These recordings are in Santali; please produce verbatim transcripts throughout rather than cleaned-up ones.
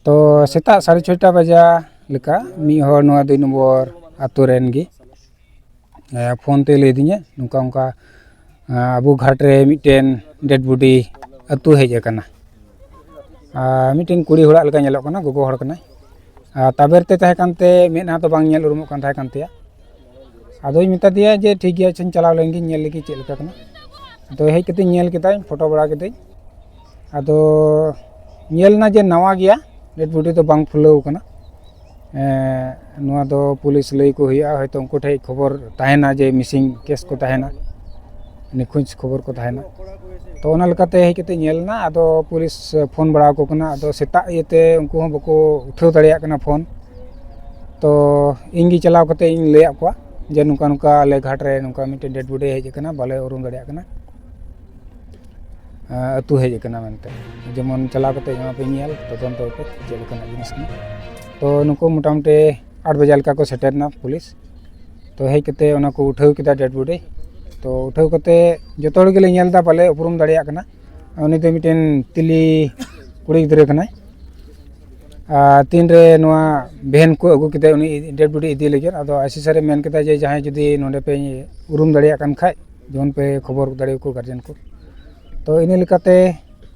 ᱛᱚ ᱥᱮᱛᱟᱜ ᱥᱟᱲᱮ ᱪᱷᱚᱭᱴᱟ ᱵᱟᱡᱟ ᱞᱮᱠᱟ ᱢᱤᱫ ᱦᱚᱲ ᱱᱚᱣᱟ ᱫᱩᱭ ᱱᱚᱢᱵᱚᱨ ᱟᱛᱳ ᱨᱮᱱ ᱜᱮ, ᱮ, ᱯᱷᱳᱱ ᱛᱮ ᱞᱟᱹᱭ ᱟᱹᱫᱤᱧᱟ, ᱱᱚᱝᱠᱟ ᱚᱱᱠᱟ, ᱮ, ᱟᱵᱚ ᱜᱷᱟᱴ ᱨᱮ ᱢᱤᱫᱴᱮᱱ ᱰᱮᱰ ᱵᱚᱰᱤ ᱟᱹᱛᱩ ᱦᱮᱡ ᱟᱠᱟᱱᱟ᱾ ᱟᱨ ᱢᱤᱫᱴᱮᱱ ᱠᱩᱲᱤ ᱦᱚᱲᱟᱜ ᱞᱮᱠᱟ ᱧᱮᱞᱚᱜ ᱠᱟᱱᱟ, ᱜᱚᱜᱚ ᱦᱚᱲ ᱠᱟᱱᱟᱭ᱾ ᱟᱨ ᱛᱟᱵᱮᱨ ᱛᱮ ᱛᱟᱦᱮᱸ ᱠᱟᱱᱛᱮ ᱢᱮᱫᱦᱟ ᱫᱚ ᱵᱟᱝ ᱧᱮᱞ ᱩᱨᱩᱢᱚᱜ ᱠᱟᱱ ᱛᱟᱦᱮᱸ ᱠᱟᱱ ᱛᱟᱭᱟ᱾ ᱟᱫᱚᱧ ᱢᱮᱛᱟ ᱫᱮᱭᱟ ᱡᱮ, "ᱴᱷᱤᱠ ᱜᱮᱭᱟ, ᱟᱪᱪᱷᱟᱧ ᱪᱟᱞᱟᱣ ᱞᱮᱱ ᱜᱤᱧ, ᱧᱮᱞ ᱞᱮᱜᱮ ᱪᱮᱫ ᱞᱮᱠᱟ ᱠᱟᱱᱟ᱾" ᱟᱫᱚ ᱦᱮᱡ ᱠᱟᱛᱮᱧ ᱧᱮᱞ ᱠᱮᱫᱟᱧ, ᱯᱷᱳᱴᱳ ᱵᱟᱲᱟ ᱠᱮᱫᱟᱹᱧ᱾ ᱟᱫᱚ ᱧᱮᱞ ᱮᱱᱟ ᱡᱮ ᱱᱟᱣᱟ ᱜᱮᱭᱟ, ᱰᱮᱰ ᱵᱚᱰᱤ ᱫᱚ ᱵᱟᱝ ᱯᱷᱩᱞᱟᱹᱣ ᱠᱟᱱᱟ᱾ ᱮᱸ, ᱱᱚᱣᱟ ᱫᱚ ᱯᱩᱞᱤᱥ ᱞᱟᱹᱭ ᱠᱚ ᱦᱩᱭᱩᱜᱼᱟ, ᱦᱚᱭᱛᱳ ᱩᱱᱠᱩ ᱴᱷᱮᱡ ᱠᱷᱚᱵᱚᱨ ᱛᱟᱦᱮᱱᱟ ᱡᱮ ᱢᱤᱥᱤᱝ ᱠᱮᱥ ᱠᱚ ᱛᱟᱦᱮᱱᱟ, ᱱᱤᱠᱷᱳᱡᱽ ᱠᱷᱚᱵᱚᱨ ᱠᱚ ᱛᱟᱦᱮᱱᱟ᱾ ᱛᱚ ᱚᱱᱟ ᱞᱮᱠᱟᱛᱮ ᱦᱮᱡ ᱠᱟᱛᱮ ᱧᱮᱞ ᱮᱱᱟ, ᱟᱫᱚ ᱯᱩᱞᱤᱥ ᱯᱷᱳᱱ ᱵᱟᱲᱟ ᱟᱠᱚ ᱠᱟᱱᱟ, ᱟᱫᱚ ᱥᱮᱛᱟᱜ ᱤᱭᱟᱹᱛᱮ ᱩᱱᱠᱩ ᱦᱚᱸ ᱵᱟᱠᱚ ᱩᱴᱷᱟᱹᱣ ᱫᱟᱲᱮᱭᱟᱜ ᱠᱟᱱᱟ ᱯᱷᱳᱱ᱾ ᱛᱚ ᱤᱧ ᱜᱮ ᱪᱟᱞᱟᱣ ᱠᱟᱛᱮ ᱤᱧ ᱞᱟᱹᱭᱟᱫ ᱠᱚᱣᱟ ᱡᱮ ᱱᱚᱝᱠᱟ ᱱᱚᱝᱠᱟ ᱟᱞᱮ ᱜᱷᱟᱴ ᱨᱮ ᱱᱚᱝᱠᱟ ᱢᱤᱫᱴᱮᱱ ᱰᱮᱰ ᱵᱚᱰᱤ ᱦᱮᱡ ᱟᱠᱟᱱᱟ, ᱵᱟᱞᱮ ᱩᱨᱩᱢ ᱫᱟᱲᱮᱭᱟᱜ ᱠᱟᱱᱟ, ᱟᱹᱛᱩ ᱦᱮᱡ ᱟᱠᱟᱱᱟ ᱢᱮᱱᱛᱮ᱾ ᱡᱮᱢᱚᱱ ᱪᱟᱞᱟᱣ ᱠᱟᱛᱮ ᱮᱢᱟ ᱯᱮ ᱧᱮᱞ, ᱛᱚᱫᱚᱱᱛᱚ ᱯᱮ ᱪᱮᱫ ᱞᱮᱠᱟᱱᱟᱜ ᱡᱤᱱᱤᱥ ᱠᱟᱱᱟ᱾ ᱛᱚ ᱱᱩᱠᱩ ᱢᱚᱴᱟᱢᱩᱴᱤ ᱟᱴ ᱵᱟᱡᱟ ᱞᱮᱠᱟ ᱠᱚ ᱥᱮᱴᱮᱨ ᱮᱱᱟ ᱯᱩᱞᱤᱥ᱾ ᱛᱚ ᱦᱮᱡ ᱠᱟᱛᱮ ᱚᱱᱟ ᱠᱚ ᱩᱴᱷᱟᱹᱣ ᱠᱮᱫᱟ ᱰᱮᱰ ᱵᱚᱰᱤ᱾ ᱛᱚ ᱩᱴᱷᱟᱹᱣ ᱠᱟᱛᱮ ᱡᱚᱛᱚ ᱦᱚᱲ ᱜᱮᱞᱮ ᱧᱮᱞ ᱮᱫᱟ, ᱵᱟᱞᱮ ᱩᱯᱨᱩᱢ ᱫᱟᱲᱮᱭᱟᱜ ᱠᱟᱱᱟ᱾ ᱩᱱᱤ ᱫᱚ ᱢᱤᱫᱴᱮᱱ ᱛᱤᱞᱤ ᱠᱩᱲᱤ ᱜᱤᱫᱽᱨᱟᱹ ᱠᱟᱱᱟᱭ᱾ ᱟᱨ ᱛᱤᱱᱨᱮ ᱱᱚᱣᱟ ᱵᱷᱮᱱ ᱠᱚ ᱟᱹᱜᱩ ᱠᱮᱫᱟ ᱩᱱᱤ ᱰᱮᱰ ᱵᱚᱰᱤ ᱤᱫᱤ ᱞᱟᱹᱜᱤᱫ, ᱟᱫᱚ ᱟᱭᱥᱤ ᱥᱟᱨᱮ ᱢᱮᱱ ᱠᱮᱫᱟ ᱡᱮ ᱡᱟᱦᱟᱸᱭ ᱡᱩᱫᱤ ᱱᱚᱰᱮ ᱯᱮ ᱩᱨᱩᱢ ᱫᱟᱲᱮᱭᱟᱜ ᱠᱟᱱ ᱠᱷᱟᱡ ᱡᱮᱢᱚᱱ ᱯᱮ ᱠᱷᱚᱵᱚᱨ ᱫᱟᱲᱮᱭᱟᱠᱚ ᱜᱟᱨᱡᱮᱱ ᱠᱚ᱾ ᱛᱚ ᱤᱱᱟᱹ ᱞᱮᱠᱟᱛᱮ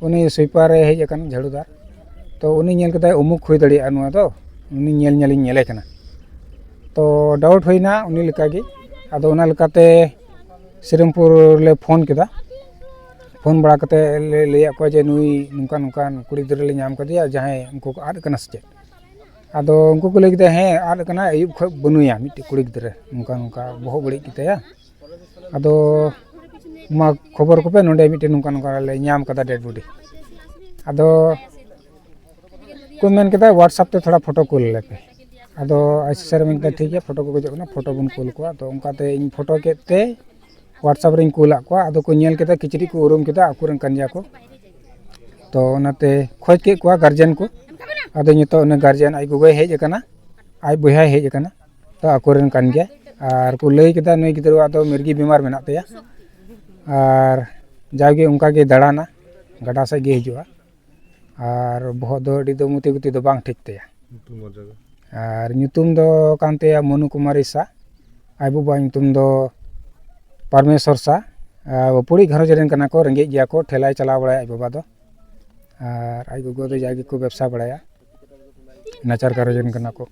ᱩᱱᱤ ᱥᱩᱭᱯᱟᱨ ᱮ ᱦᱮᱡ ᱟᱠᱟᱱ ᱡᱷᱟᱲᱩᱫᱟᱨ᱾ ᱛᱚ ᱩᱱᱤ ᱧᱮᱞ ᱠᱮᱫᱟᱭ ᱩᱢᱩᱠ ᱦᱩᱭ ᱫᱟᱲᱮᱭᱟᱜᱼᱟ ᱱᱚᱣᱟ ᱫᱚ, ᱩᱱᱤ ᱧᱮᱞ ᱧᱮᱞᱤᱧ ᱧᱮᱞᱮ ᱠᱟᱱᱟ᱾ ᱛᱚ ᱰᱟᱣᱩᱴ ᱦᱩᱭᱱᱟ ᱩᱱᱤ ᱞᱮᱠᱟᱜᱮ᱾ ᱟᱫᱚ ᱚᱱᱟ ᱞᱮᱠᱟᱛᱮ ᱥᱤᱨᱤᱢᱯᱩᱨ ᱞᱮ ᱯᱷᱳᱱ ᱠᱮᱫᱟ᱾ ᱯᱷᱳᱱ ᱵᱟᱲᱟ ᱠᱟᱛᱮ ᱞᱮ ᱞᱟᱹᱭᱟᱫ ᱠᱚᱣᱟ ᱡᱮ ᱱᱩᱭ ᱱᱚᱝᱠᱟᱱ ᱱᱚᱝᱠᱟᱱ ᱠᱩᱲᱤ ᱜᱤᱫᱽᱨᱟᱹ ᱞᱮ ᱧᱟᱢ ᱠᱟᱫᱮᱭᱟ, ᱡᱟᱦᱟᱸᱭ ᱩᱱᱠᱩ ᱠᱚ ᱟᱫ ᱠᱟᱱᱟ ᱥᱮ ᱪᱮᱫ? ᱟᱫᱚ ᱩᱱᱠᱩ ᱠᱚ ᱞᱟᱹᱭ ᱠᱮᱫᱟ, "ᱦᱮᱸ, ᱟᱫ ᱠᱟᱱᱟ, ᱟᱹᱭᱩᱵ ᱠᱷᱚᱱ ᱵᱟᱹᱱᱩᱭᱟ ᱢᱤᱫᱴᱮᱡ ᱠᱩᱲᱤ ᱜᱤᱫᱽᱨᱟᱹ, ᱱᱚᱝᱠᱟ ᱱᱚᱝᱠᱟ ᱵᱚᱦᱚᱜ ᱵᱟᱹᱲᱤᱡ ᱜᱮᱛᱟᱭᱟ᱾ ᱟᱫᱚ ᱢᱟ ᱠᱷᱚᱵᱚᱨ ᱠᱚᱯᱮ, ᱱᱚᱰᱮ ᱢᱤᱫᱴᱮᱱ ᱱᱚᱝᱠᱟ ᱱᱚᱝᱠᱟ ᱞᱮ ᱧᱟᱢ ᱠᱟᱫᱟ ᱰᱮᱰ ᱵᱚᱰᱤ᱾" ᱟᱫᱚ ᱠᱚ ᱢᱮᱱ ᱠᱮᱫᱟ, "WhatsApp ᱛᱮ ᱛᱷᱚᱲᱟ ᱯᱷᱳᱴᱳ ᱠᱩᱞ ᱟᱞᱮ ᱯᱮ᱾" ᱟᱫᱚ ᱟᱭᱥᱤ ᱥᱟᱨ ᱢᱮᱱ ᱠᱮᱫᱟ, "ᱴᱷᱤᱠ ᱜᱮᱭᱟ, ᱯᱷᱳᱴᱳ ᱠᱚ ᱜᱚᱡᱚᱜ ᱠᱟᱱᱟ, ᱯᱷᱳᱴᱳ ᱵᱚᱱ ᱠᱩᱞ ᱠᱚᱣᱟ᱾" ᱟᱫᱚ ᱚᱱᱠᱟᱛᱮ ᱤᱧ ᱯᱷᱳᱴᱳ ᱠᱮᱫ ᱛᱮ WhatsApp ᱨᱮᱧ ᱠᱩᱞᱟᱫ ᱠᱚᱣᱟ᱾ ᱟᱫᱚ ᱠᱚ ᱧᱮᱞ ᱠᱮᱫᱟ, ᱠᱤᱪᱨᱤᱡ ᱠᱚ ᱩᱨᱩᱢ ᱠᱮᱫᱟ, ᱟᱠᱚᱨᱮᱱ ᱠᱟᱱ ᱜᱮᱭᱟ ᱠᱚ᱾ ᱛᱚ ᱚᱱᱟᱛᱮ ᱠᱷᱚᱡᱽ ᱠᱮᱫ ᱠᱚᱣᱟ ᱜᱟᱨᱡᱮᱱ ᱠᱚ᱾ ᱟᱫᱚ ᱱᱤᱛᱚᱜ ᱩᱱᱤ ᱜᱟᱨᱡᱮᱱ ᱟᱡ ᱜᱚᱜᱚᱭ ᱦᱮᱡ ᱟᱠᱟᱱᱟ, ᱟᱡ ᱵᱚᱭᱦᱟᱭ ᱦᱮᱡ ᱟᱠᱟᱱᱟ, ᱛᱚ ᱟᱠᱚᱨᱮᱱ ᱠᱟᱱ ᱜᱮᱭᱟ᱾ ᱟᱨ ᱠᱚ ᱞᱟᱹᱭ ᱠᱮᱫᱟ, ᱱᱩᱭ ᱜᱤᱫᱽᱨᱟᱹᱣᱟᱜ ᱫᱚ ᱢᱤᱨᱜᱤ ᱵᱤᱢᱟᱨ ᱢᱮᱱᱟᱜ ᱛᱟᱭᱟ, ᱟᱨ ᱡᱟᱣᱜᱮ ᱚᱱᱠᱟ ᱜᱮ ᱫᱟᱬᱟᱱᱟ, ᱜᱟᱰᱟ ᱥᱮᱫ ᱜᱮ ᱦᱤᱡᱩᱜᱼᱟ᱾ ᱟᱨ ᱵᱚᱦᱚᱜ ᱫᱚ ᱟᱹᱰᱤ ᱫᱚ ᱢᱩᱛᱤ ᱜᱩᱛᱤ ᱫᱚ ᱵᱟᱝ ᱴᱷᱤᱠ ᱛᱟᱭᱟ᱾ ᱧᱩᱛᱩᱢ ᱚᱨᱡᱚ ᱫᱚ? ᱟᱨ ᱧᱩᱛᱩᱢ ᱫᱚ ᱠᱟᱱ ᱛᱟᱭᱟ ᱢᱚᱱᱩ ᱠᱩᱢᱟᱨᱤ ᱥᱟ᱾ ᱟᱡ ᱵᱟᱵᱟᱣᱟᱜ ᱧᱩᱛᱩᱢ ᱫᱚ ᱯᱟᱨᱢᱮᱥᱚᱨ ᱥᱟ᱾ ᱟᱨ ᱵᱟᱹᱯᱩᱲᱤᱡ ᱜᱷᱟᱨᱚᱸᱡᱽ ᱨᱮᱱ ᱠᱟᱱᱟ ᱠᱚ, ᱨᱮᱸᱜᱮᱡ ᱜᱮᱭᱟ ᱠᱚ, ᱴᱷᱮᱞᱟᱭ ᱪᱟᱞᱟᱣ ᱵᱟᱲᱟᱭᱟ ᱟᱡ ᱵᱟᱵᱟ ᱫᱚ᱾ ᱟᱨ ᱟᱡ ᱜᱚᱜᱚ ᱫᱚ ᱡᱟᱜᱮ ᱠᱚ ᱵᱮᱵᱽᱥᱟ ᱵᱟᱲᱟᱭᱟ, ᱱᱟᱪᱟᱨ ᱜᱷᱟᱨᱚᱸᱡᱽ ᱨᱮᱱ ᱠᱟᱱᱟ ᱠᱚ᱾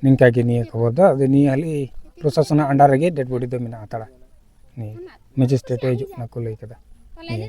ᱱᱤᱝᱠᱟ ᱜᱮ ᱱᱤᱭᱟᱹ ᱠᱷᱚᱵᱚᱨ ᱫᱚ᱾ ᱟᱫᱚ ᱱᱤᱭᱟᱹ ᱦᱟᱹᱞᱤ ᱯᱨᱚᱥᱟᱥᱚᱱᱟᱜ under ᱨᱮᱜᱮ dead body ᱫᱚ ᱢᱮᱱᱟᱜ ᱦᱟᱛᱟᱲᱟ᱾ ᱱᱤᱭᱟᱹ ᱢᱮᱡᱤᱥᱴᱨᱮᱴ ᱮ ᱦᱤᱡᱩᱜ ᱠᱟᱱᱟ ᱠᱚ ᱞᱟᱹᱭ ᱠᱟᱫᱟ᱾ ᱱᱤᱭᱟᱹ